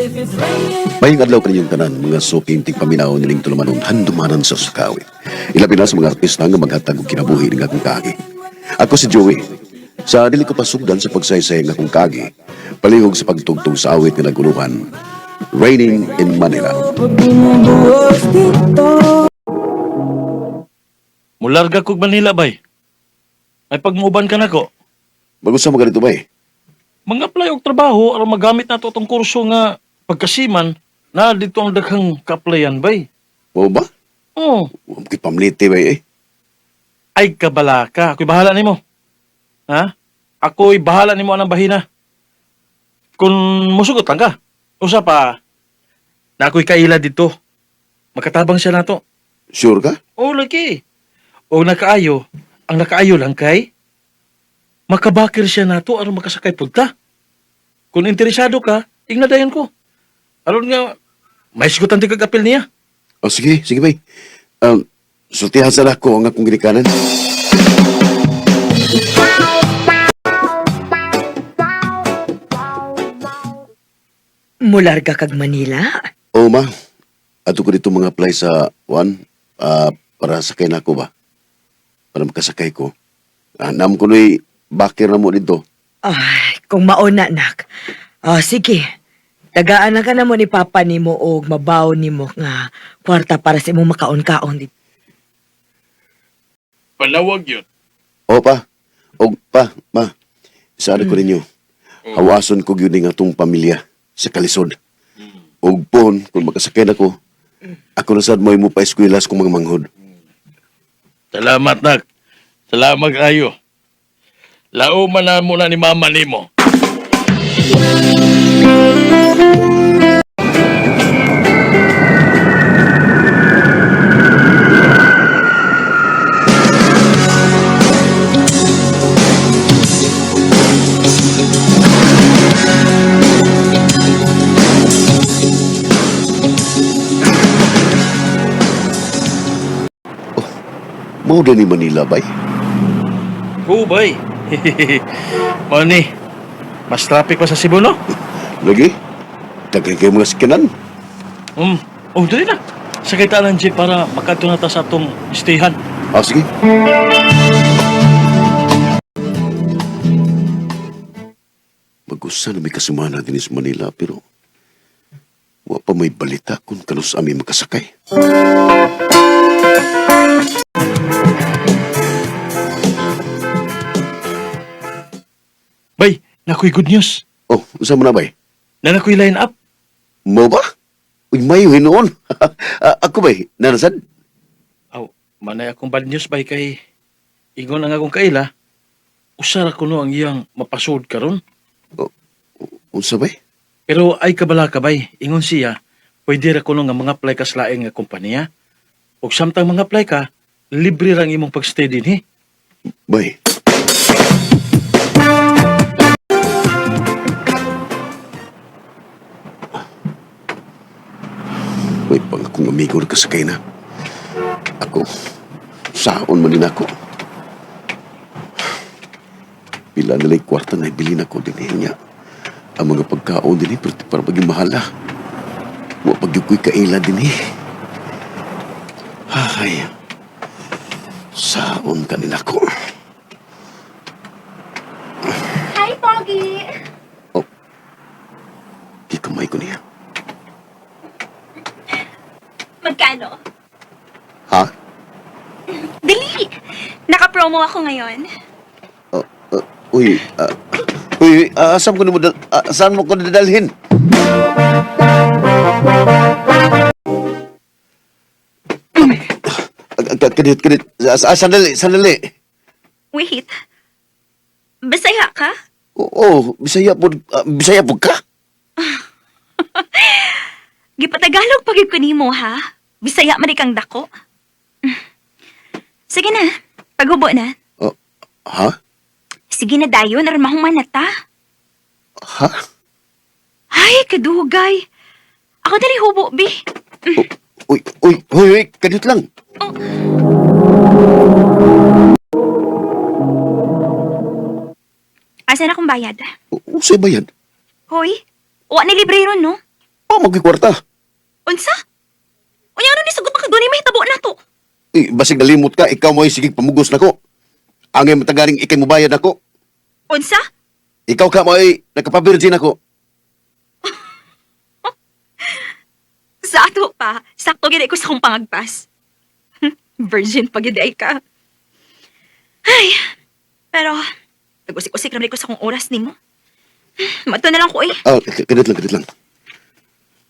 Maying adlaw kaninyong tanan mga suking tigpaminaw nining tulumanon handumanan sa sakawit. Ilabi na sa mga artista nga maghatag og kinabuhi ning akong kaagi. Ako si Joey. Sa dili ko pasugdan sa pagsaysay ng akong kaagi, palihog sa pagtugtog sa awit nga naguluhan, Raining in Manila. Mularga kog Manila bay. May pagmuuban ka nako. Bago sa mga ganito ba eh? Mga-apply og trabaho aron magamit nato tong kurso nga pagkasiman na dito ang daghang ka-applyan bay. Mao ba? Oh, Wa mo pamliti ba eh? ay kabala ka. Ako'y bahala nimo. Ha? Ako'y bahala nimo anang bahina. Kung musugot lang ka. Usa pa, na ako'y kaila dito. Makatabang siya nato. Sure ka? Oh, lagi. O nakaayo, ang nakaayo lang kay makabakir siya nato aron makasakay punta. Kung interesado ka, ignadayon ko. Aron nga may sigutan ti kag apil niya. O sige, sige bay. Sultihan sa ko ang akong ginikanan. Mularga kag Manila? Oo ma, ato ko dito mga apply sa one para sakay na ako ba? Para makasakay ko. Nam ko nu'y bakir na mo dito. Ay, kung mauna, nak. Ah, sige. Tagaan na ka na mo ni Papa nimo og mabaw nimo nga kwarta para sa imong makaon-kaon dito. Palawag yun. Oo pa, og pa, ma, saan ko ninyo? Hawason ko gyud ning atong pamilya sa kalisod. Og pon, kung makasakay na ko, ako na sad mo mo pa eskwelas kung mga manghod. Salamat nak. Salamat kayo. Lauman na muna ni mama nimo. Mao ni Manila bay. Oo, bay. Mao ni, mas traffic pa sa Cebu, no? Lagi, daghay kay mga sikinan. Oh, dali na. Sakay ta ng jeep para makadto na ta sa atong stayhan. Ah, sige. Magusa na may kasumana din sa Manila, pero wa pa may balita kung kanus ami makasakay. Bay, nakoy good news. Oh, usa mo na bay? Na nakoy line up. Mo ba? Uy, mayo hinuon. Ah, ako bay, narasad? Aw, manay akong bad news bay kay ingon ang akong kaila. Usara kuno ang iyang mapasod karon. Unsa bay? Pero ay kabala ka bay, ingon siya, pwede ra kuno nga mga apply ka sa laing nga kompanya. Ug samtang mga apply ka, libre rang imong pagstay dinhi. Bay. May pang akong amigo nakasakay na. Ako, saon man din ako. Pila nila'y kwarta na ibilin ako din niya. Ang mga pagkaon din eh, pero para maging mahala. Wa pag ko'y kaila din eh. Ay, saon ka nila ko. Hi, Pogi! Oh. Gikamay ko niya. Magkano? Ha? Dali! Naka-promo ako ngayon. Oh, uy, uy, saan ko nimo saan mo ko dadalhin? Kadit, kadit. Sandali, sandali. Wait. Bisaya ka? Oo, Bisaya po, Bisaya po ka? Gipatagalog pagid ko nimo, ha? Bisaya man kang dako. Sige na. Paghubo na. Oh, ha? Sige na dayon, aron mahuman na ta. Ha? Ay, kadugay. Ako dali hubo, bi. Oh, uy, uy, uy, uy, kadit lang. Oh. Asa na akong bayad? Usay ba yan? Hoy, wa ni libre ron, no? Pa magko'y kwarta. Unsa? Unya ano ni sugot makadunay mahitabo na to? Eh, basig nalimot ka, ikaw mo ay sige pamugos nako. Angay matagaring ikay mubayad nako. Unsa? Ikaw ka mo ay nagkapabirgin ako. Sa ato pa, sakto gid ko sa akong pangagpas. Virgin pa gid ay ka. Ay, pero nagusik-usik naman ko sa akong oras nimo. Mato na lang ko eh. Ah, kadit lang, kadit lang.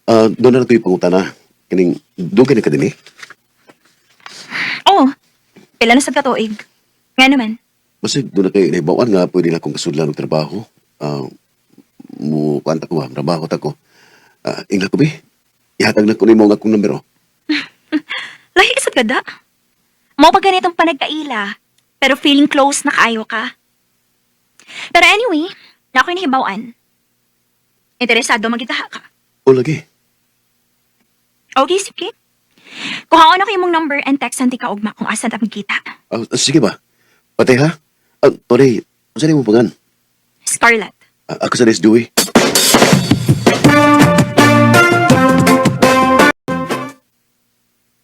Ah, doon na lang ko yung pangutana. Kining, dugay na ka din eh. Oo. Pila na sad ka tuig. Nga naman. Basig doon na kayo inaibawan nga, pwede na akong kasudlan ng trabaho. Ah, mu kuanta ko ba, trabaho ta ko. Ah, ingla ko bi. Ihatag na ko nimo ang akong numero. Lahi sad ka da. Mao pa ganitong panagkaila. Pero feeling close na kaayo ka. Pero anyway, na ako'y nahibawan. Interesado magitaha ka. O lagi. Okay, sige. Kuhaon ako imong number and text anti ka ugma kung asa ta magkita. Ah, sige ba? Patay ha? Ah, Tore, saan mo pangan? Scarlett. Ah, ako sa Des Dewey.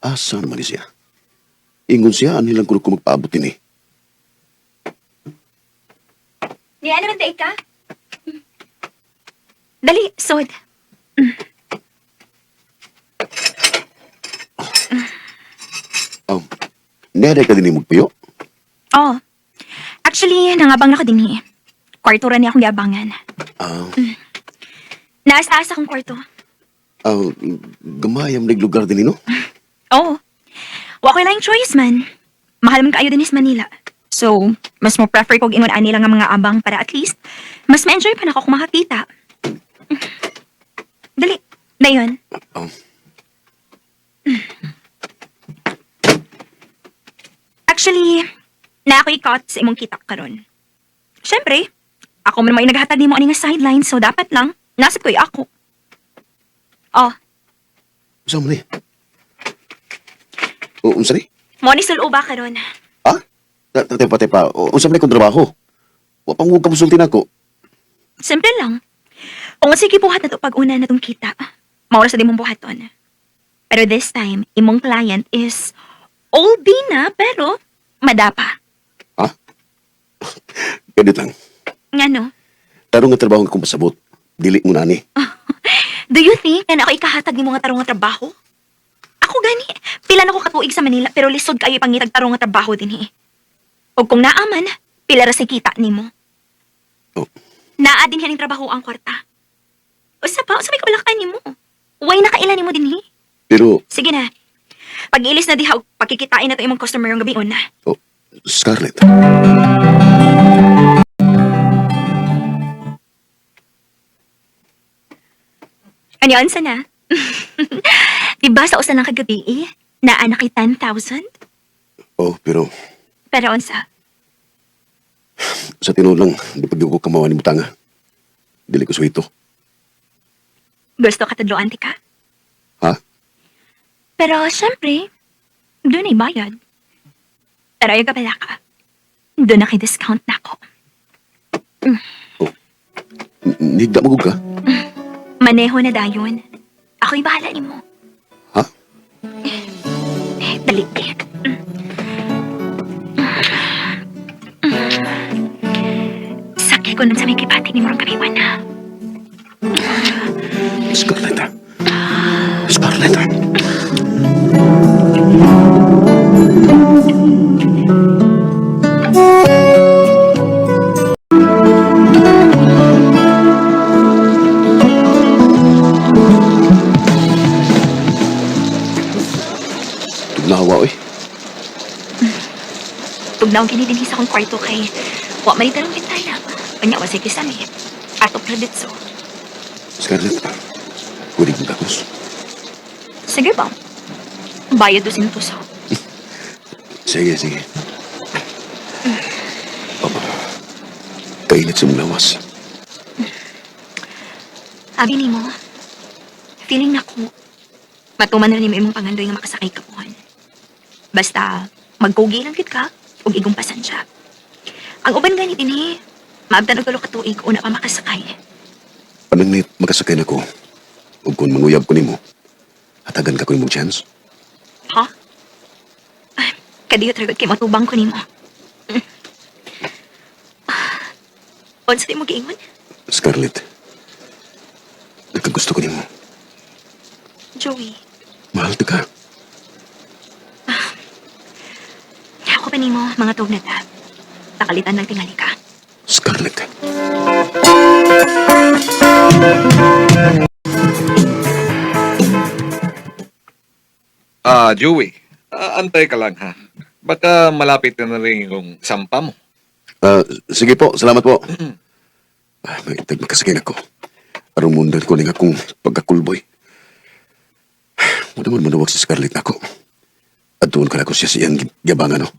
Asa naman ni siya? Ingon siya, anilang kuno ko magpaabot din eh. Di ano man ka? Dali, sod. Oh, nere ka din magpuyo? Oh. Actually, nangabang na ko din eh. Kwarto ra niya akong giabangan. Ah, Naasa-asa akong kwarto. ah, gamayam nig lugar din no? Oo. Oh. Wa ko'y laing choice man. Mahal man kaayo din sa Manila. So, mas mo prefer kog ingon ani lang nga mga abang para at least mas ma-enjoy pa nako kung makakita. Dali. Dayon. Oh, Actually, na ako'y caught sa imong kita karon. Siyempre, ako man may naghatag nimo ani nga sideline so dapat lang nasad ko'y ako. Oh, unsa man ni? O, unsa ni? mo ni sulo ba karon? Ha? Tepa, tepa, o, unsa man ni kong trabaho? Wa pang huwag ka musulti nako. Simple lang. Kung sige buhat na to pag una na tong kita, maura sa di mong buhaton. Pero this time, imong client is oldie na pero madapa. Ha? Kadit lang. Ngano? Tarong nga trabaho nga akong pasabot. Dili mo na ni. Do you think na ako ikahatag nimo nga tarong nga trabaho? Ako gani, pila na ko katuig sa Manila pero lisod kayo ipangitag tarong nga trabaho din eh. Og kung naaman, pila ra sa kita nimo. Oh, Naa din hining trabaho ang kwarta. Usa pa, usa may kabalakan nimo. Way nakaila nimo dinhi. pero, Sige na. Pag-ilis na diha, og pakikitain na to imong customer yung gabi una. oh, Scarlett. Ano unsa na? Diba sa usa lang kagabi eh? Naa na kay 10,000? Oh, pero Pero unsa? sa tinuod lang, di pag ko kamawa ni Butanga. Dili ko suwito. Gusto ka tadloan ti ka? Ha? Pero syempre, doon ay bayad. Pero ayaw ka pala ka. Doon na kay discount na ako. Oh, nigda magug ka? Maneho na dayon. Ako'y bahala nimo. Ha? Eh, dali. Sakit ko nun sa may kipati ni Murong Kamiwan na. Scarlett. Scarlett. Tugnawa, oy. Tugnaw kini dinhi sa akong kwarto kay wa man itarong bintana. Unya wa say kisami. Ato praditso. Scarlett, pwede kong gakos. Sige ba? Bayad do sintuso. Sige, sige. Papa, kainit sa mong lawas. Abi nimo, feeling na ko, matuman na nimo imong pangandoy nga makasakay ka pohon. Basta, magkugi lang gid ka, ug igong pasensya. Ang uban gani dinhi, maabtan og tulo ka tuig una pa makasakay. Panangnit, makasakay na ko. Ug kung manguyab ko nimo, hatagan ka ko nimong chance. Ha? Ay, kadiyot ra gud kay matubang ko nimo. Unsa di mo giingon? Scarlett, nagkagusto ko nimo. Joey, Mahal ta ka. ako pa nimo mga tug na ta. Nakalitan ng tingali ka. Scarlett. Ah, Joey. Ah, antay ka lang ha. Baka malapit na rin yung sampa mo. Ah, sige po, salamat po. May itag makasakay ako. Arong mundan ko ning akong pagkakulboy. Wala man manuwag si Scarlett nako. At doon ka na ko siya sa iyang giyabangan, no?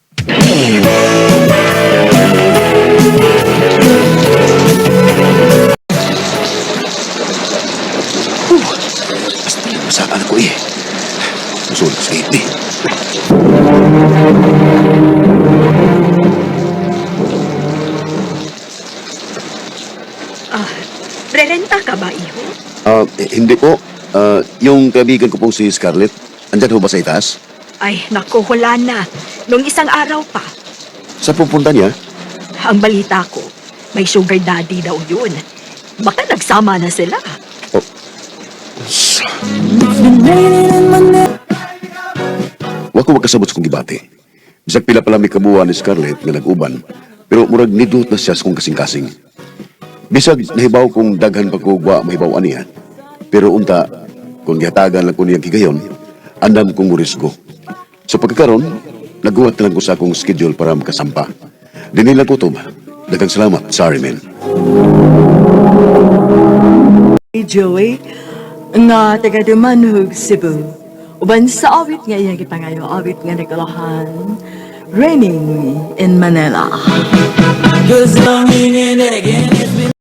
Basta masaan ako eh. Musulod ko sa gate eh. Ah, rerenta ka ba, iho? Ah, eh, hindi po. Ah, yung kaibigan ko pong si Scarlett, andyan ho ba sa itaas? Ay, naku, wala na. Nung isang araw pa, Sa pupunta niya? ang balita ko, may sugar daddy daw yun. Baka nagsama na sila. Oh. Wa ko makasabot sa kong gibati. Bisag pila pa lang may kabuuan ni Scarlett nga nag-uban, pero murag nidot na siya sa kong kasing-kasing. Bisag nahibaw kong daghan pa ko wa mahibaw niya. Pero unta, kung gihatagan lang ko niyang higayon, andam kong murisgo. Sa pagkakaroon, naguhat na lang ko sa akong schedule para makasampa. Dinila ko to. Daghang salamat, sorry man. Joey nga taga Dumanhug, Cebu. Uban sa awit nga iyang gipangayo, awit nga nagkalahan, Raining in Manila.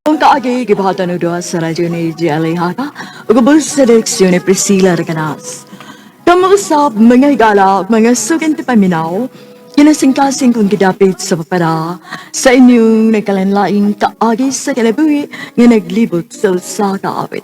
Ang kaagi, gibahatan og duha sa radyo ni GLA Haka, ug ubos sa direksyon ni Priscilla Recanas. Kamuusap, mga higala, mga sukin ti paminaw, kinasingkasing kong gidapit sa papada sa inyong nagkalanlaing kaagi sa kinabuhi nga naglibot sa usa ka awit.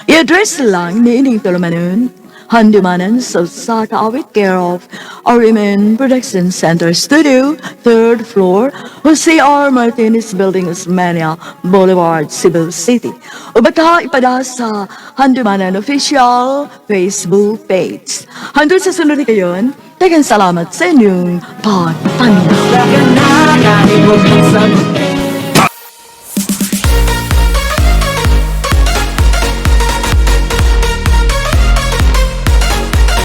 I-address lang ni ining tulumanon, Handumanan sa usa ka awit, care of RMN Production Center Studio, third floor, Jose R. Martinez Building, Osmania Boulevard, Cebu City. O baka ipada sa Handumanan Official Facebook page. Hanggang sa sunod na kayon, daghang salamat sa inyong pagpaminaw.